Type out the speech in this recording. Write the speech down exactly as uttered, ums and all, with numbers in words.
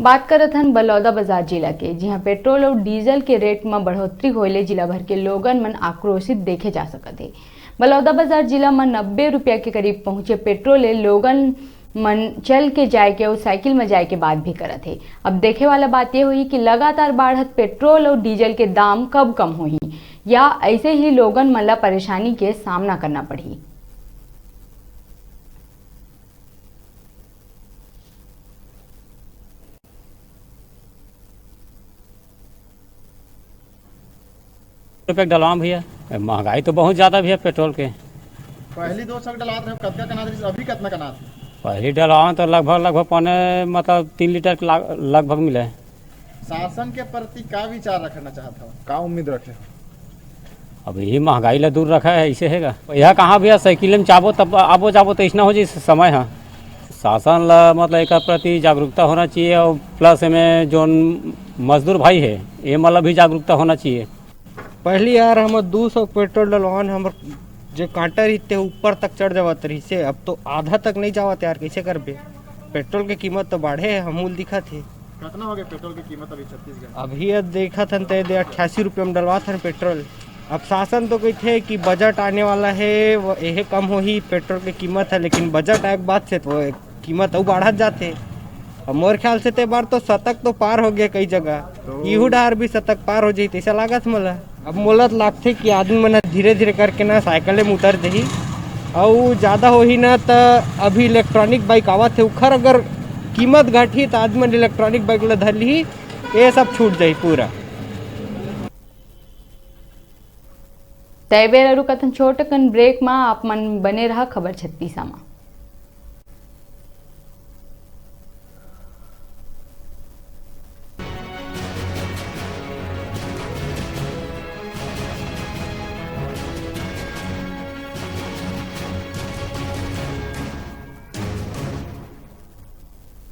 बात करत हन बलौदाबाजार जिला के, जिहां पेट्रोल अउ डीजल के रेट म बढ़ोतरी होए ले जिला भर के लोगन मन आक्रोशित देखे जा सकत हे। बलौदाबाजार जिला म नब्बे रुपया के करीब पहुंचे पेट्रोल ले लोगन मन चल के जाए के अउ साइकिल म जाए के बात भी करत हे। अब देखे वाला बात ये होही कि लगातार बाढ़त पेट्रोल अउ डीजल के दाम कब कम होही या ऐसे ही लोगन मन ला परेशानी के सामना करना पड़ही। रुपये के डलवाम भैया। ए, महंगाई तो बहुत ज़्यादा भैया पेट्रोल के। पहली दो सौ डलात रहे, कतका कनात रहिस, अभी कतना कनात हे? पहली डलवाम तो लगभग, लगभग पौने, मतलब, तीन लीटर के लाग-, लगभग मिले। शासन के प्रति का विचार रखना चाहत हव? का उम्मीद रखे? अब यही महंगाई ला दूर रखा है, ऐसे हैगा। यह कहाँ भैया, साइकिल में जाबो तब आबो जाबो तो ऐसना हो जाए समय है। शासन ला, मतलब, एक प्रति जागरूकता होना चाहिए और प्लस में जो मजदूर भाई है, ये मतलब भी जागरूकता होना चाहिए। पहली यार, हम दू सौ पेट्रोल डलवान, हमर जे कांटा रहिस ते ऊपर तक चढ़ जावत रहिस हे, अब तो आधा तक नहीं जावत यार, कैसे करबे? पेट्रोल के कीमत तो बाढ़े हे, हमूल दिखत हे। कितना हो गया पेट्रोल की कीमत अभी छत्तीसगढ़ में? अभी अब देखत हन ते दे अट्ठासी रुपये में डलवात हन पेट्रोल। अब शासन तो कहते हैं कि बजट आने वाला है, वो यह कम होही पेट्रोल की कीमत है, लेकिन बजट आए के बाद से तो कीमत अउ बाढ़त जाथे। अब मोर ख्याल से ते बार तो शतक तो पार हो गया कई जगह, तो इहू डहर भी शतक पार हो जाही तैसा लागत मोला। अब मोला तो लागथे कि आदमी मन ह धीरे-धीरे करके ना साइकिल में उतर देही, अउ ज़्यादा होही ना त अभी इलेक्ट्रॉनिक बाइक आवत हे, उखर अगर कीमत घटही त आदमी मन इलेक्ट्रॉनिक बाइक ल धर लिही, ये सब छूट जाही पूरा। तय बेरा रुकत हन छोट कन ब्रेक म, आप मन बने रहा खबर छत्तीसा म।